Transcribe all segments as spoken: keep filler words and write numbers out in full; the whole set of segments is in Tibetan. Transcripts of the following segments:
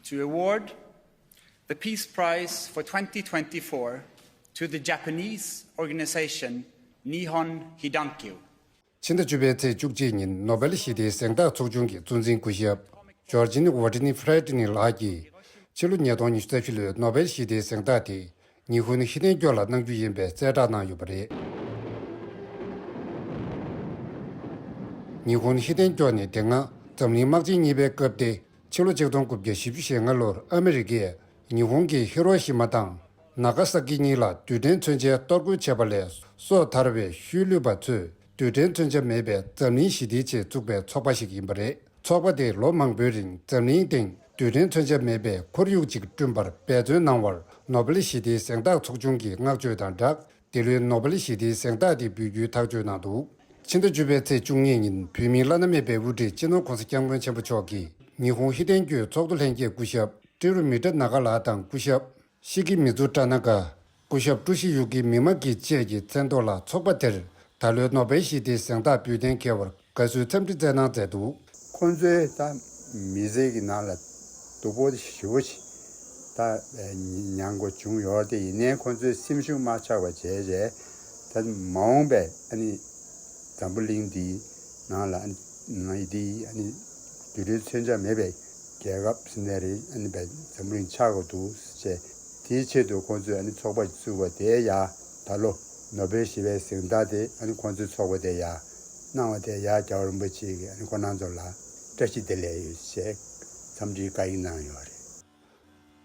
to award the Peace Prize for twenty twenty-four to the Japanese organization Nihon Hidankyo. ཕྱི་ཟླ་བཅུ་པའི་ཚེས་བཅུ་གཅིག་ཉིན་ནོ་བེལ་ཞི་བདེའི་གཟེངས་རྟགས་ཚོགས་ཆུང་གི་གཙོ་འཛིན་སྐུ་ཞབས་ཇོར་ཇིན་ཝ་ཏི་ནི་ཧྥི་རེ་ཏི་ནི་ལགས་ཀྱིས་ཕྱི་ལོ་ཉིས་སྟོང་ཉི་ཤུ་རྩ་བཞི་ལོའི་ནོ་བེལ་ཞི་བདེའི་གཟེངས་རྟགས་དེ་ཉི་ཧོང་ནི་ཧི་ཏན་ཀྱོ་ལ་གནང་རྒྱུ་ཡིན་པའི་གསལ་བསྒྲགས་གནང་ཡོད་པ་རེད། ཉི་ཧོང་ནི་ཧི་ཏན་ཀྱོ་ནི་དེ་སྔ་འཛམ་གླིང་དམག་ཆེན་གཉིས་པའི་སྐབས་ཏེ་ཕྱི་ལོ་ཆིག་སྟོང་དགུ་བརྒྱ་བཞི་བཅུ་ཞེ་ལྔ་ལོར་ཨ་མི་རི་ཀས་ཉི་ཧོང་གི་ཧི་རོ་ཤི་མ་དང་ན་ག་ས་ཀི་གཉིས་ལ་རྡུལ་ཕྲན་མཚོན་ཆའི་གཏོར་རྒོལ་བྱས་པ་ལས་སོ་ཐར་བའི་ཤུལ་ལུས་པ་ཚོས་རྡུལ་ཕྲན་མཚོན་ཆ་མེད་པའི་འཛམ་གླིང་ཞི་བདེའི་ཆེད་བཙུགས་པའི་ཚོགས་པ་ཞིག་ཡིན་པ་རེད། ཚོགས་པ་དེས་ལོ་མང་པོའི་རིང་འཛམ་གླིང་སྟེང་རྡུལ་ཕྲན་མཚོན་ཆ་མེད་པའི་ཁོར་ཡུག་ཅིག་བསྐྲུན་པར་འབད་བརྩོན་གནང་བར་ནོ་བེལ་ཞི་བདེའི་གཟེངས་རྟགས་ཚོགས་ཆུང་གི་བསྔགས་བརྗོད་དང་སྦྲགས། འདི་ལོའི་ནོ་བེལ་ཞི་བདེའི་གཟེངས་རྟགས་དེ་འབུལ་རྒྱུའི་ཐག་གཅོད་གནང་འདུག་ཕྱི་ཟླ་བཅུ་པའི་ཚེས་བཅུ་གཉིས་ཉིན་བོད་མིའི་བླ་ན་མེད་པའི་དབུ་ཁྲིད་སྤྱི་ནོར་༧གོང་ས་༧སྐྱབས་མགོན་ཆེན་པོ་མཆོག་གིས་ཉི་ཧོང་ཧི་ཏན་ཀྱོའི་ཚོགས་གཙོ་ལྷན་རྒྱས་སྐུ་ཞབས་ཀྲི་རུ་མི་ཏྲ་ན་ག་ལགས་དང་སྐུ་ཞབས་ཤི་ཀི་མི་ཛུ་ཏྲ་ན་ག། སྐུ་ཞབས་ཀྲུ་ཤི་ཡུ་ཀི་མི་མ་ཀི་བཅས་ཀྱི་མཚན་ཐོག་ལ་ཚོགས་པ་དེར་ད་ལོའི་ནོ་བེལ་ཞི་བདེའི་གཟེངས་རྟགས་འབུལ་གཏན་འཁེལ་བར་དགའ་བསུའི་འཚམས་འདྲི་སྩལ་གནང་མཛད་འདུག་ཁོང་ཚོའི་ད་མི་ཚེ་གི་ནང་ལ་སྡུག་པོ་ཞེ་པོ་ཞིག་ད་མྱངས་དགོས་བྱུང་ཡོད་རེད། དེ་ཡིན་ནའི་ཁོང་ཚོའི་སེམས་ཤུགས་མ་ཆག་པ་བྱས་རྗེས་ད་མ་འོངས་པའི་ཨ་ནི་འཛམ་བུ་གླིང་འདིའི་ནང་ལ་ཨ་ནི་ནང་འདི་ཨ་ནི་རྡུལ་ཕྲན་མཚོན་ཆ་མེད་པའི་རྒྱལ་ཁབ་ཟེར་ནའི་རེད། ཨ་ནི་བས་འཛམ་བུ་གླིང་ཆགས་དགོས་འདུག་ཟེར་བྱས། དེའི་ཆེད་དུ་ཁོང་ཚོས་ཨ་ནི་ཚོགས་པ་བཙུགས་པ་དེ་ཡ་ད་ལོ་ནོ་བེལ་ཞི་བའི་གཟེངས་རྟགས་དེ་ཨ་ནི་ཁོང་ཚོའི་ཚོགས་པ་དེ་ཡ་གནང་བ་དེ་ཡ་རྒྱལ་བ་རིན་པོ་ཆེ་གིས་ཨ་ནི་ཁོང་རྣམ་ཚོ་ལ་བཀྲ་ཤིས་བདེ་ལེགས་ཡོད་ཅེས་འཚམས་འདྲིའི་བཀའ་ཡིག་གནང་ཡོད་རེད།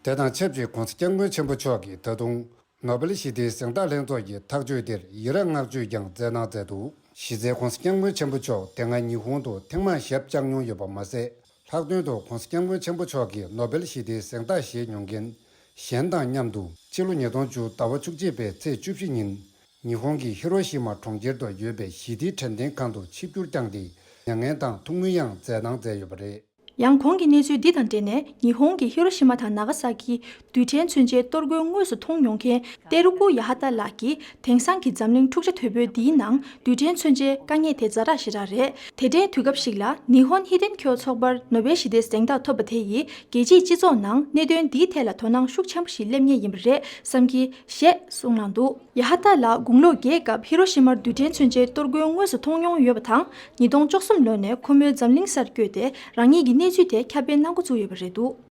དེ་དང་ཆབས་ཅིག་༧གོང་ས་༧སྐྱབས་མགོན་ཆེན་པོ་མཆོག་གིས་ད་དུང་ནོ་བེལ་ཞི་བདེའི་གཟེངས་རྟགས་ལྷན་ཚོགས་ཀྱི་ཐག་གཅོད་དེར་ཡི་རངས་བསྔགས་བརྗོད་ཀྱང་སྩལ་གནང་མཛད་འདུག་གཞི་རྩའི་༧གོང་ས་༧སྐྱབས་མགོན་ཆེན་པོ་མཆོག་དེ་སྔ་ཉི་ཧོང་དུ་ཐེངས་མང་ཞབས་བཅགས་མྱོང་ཡོད་པ་མ་ཟད། ལྷག་དོན་དུ་༧གོང་ས་༧སྐྱབས་མགོན་ཆེན་པོ་མཆོག་གིས་ནོ་བེལ་ཞི་བདེའི་གཟེངས་རྟགས་བཞེས་མྱོང་མཁན་གཞན་དང་མཉམ་དུ་ཕྱི་ལོ་ཉིས་སྟོང་བཅུ་ཟླ་བ་བཅུ་གཅིག་པའི་ཚེས་བཅུ་བཞི་ཉིན་ཉི་ཧོང་གི་ཧི་རོ་ཤི་མ་གྲོང་ཁྱེར་དུ་ཡོད་པའི་ཞི་བདེའི་དྲན་རྟེན་ཁང་དུ་ཆིབས་བསྒྱུར་བསྐྱངས་ཏེ་མྱ་ངན་དང་ཐུགས་སྨོན་ཡང་མཛད་གནང་མཛད་ཡོད་པ་རེད། ཡང་གོང་གི་གནས་ཚུལ་འདི་དང་འབྲེལ་ནས་ཉི་ཧོང་གི་ཧི་རོ་ཤི་མ་དང་ན་ག་ས་ཀིའི་རྡུལ་ཕྲན་མཚོན་ཆའི་གཏོར་རྒོལ་དངོས་སུ་མཐོང་མྱོང་མཁན་ཏེ་རུ་ཀུ་ཡ་ཧ་ཏ་ལགས་ཀྱིས་དེང་སང་གི་འཛམ་གླིང་འཁྲུག་ཆ་དོད་པོའི་འདིའི་ནང་རྡུལ་ཕྲན་མཚོན་ཆའི་དཀའ་ངལ་དེ་ཛ་དྲག་ཞེ་དྲག་རེད། དེ་འདྲའི་དུས་སྐབས་ཤིག་ལ་ཉི་ཧོན་ཧི་ཏན་ཁྱོ་ཚོགས་པར་ནོ་བེལ་ཞི་བདེའི་གཟེངས་རྟགས་ཐོབ་པ་དེ་ཡིས་རྒྱལ་སྤྱིའི་སྤྱི་ཚོགས་ནང་གནད་དོན་འདིའི་ཐད་ལ་དོ་སྣང་ཤུགས་ཆེན་པོ་ཞིག་སླེབས་ངེས་ཡིན་པ་རེད་བསམ་གྱི་ཞེས་གསུངས་གནང་འདུག་ཡ་ཧ་ཏ་ལགས་དགུང་ལོ་བརྒྱད་སྐབས་ཧི་རོ་ཤི་མར་རྡུལ་ཕྲན་མཚོན་ཆའི་གཏོར་རྒོལ་དངོས་སུ་མཐོང་མྱོང་ཡོད་པ་དང་། ཉིས་སྟོང་བཅུ་གསུམ་ལོ་ནས་ཁོ་མོས་འཛམ་གླིང་སར་བསྐྱོད་དེ་རང་ཉིད་ཀྱི་གནས་ཚུལ་དེ་ཁྱབ་སྤེལ་གནང་འགོ་བཙུགས་ཡོད་པ་རེད་འདུག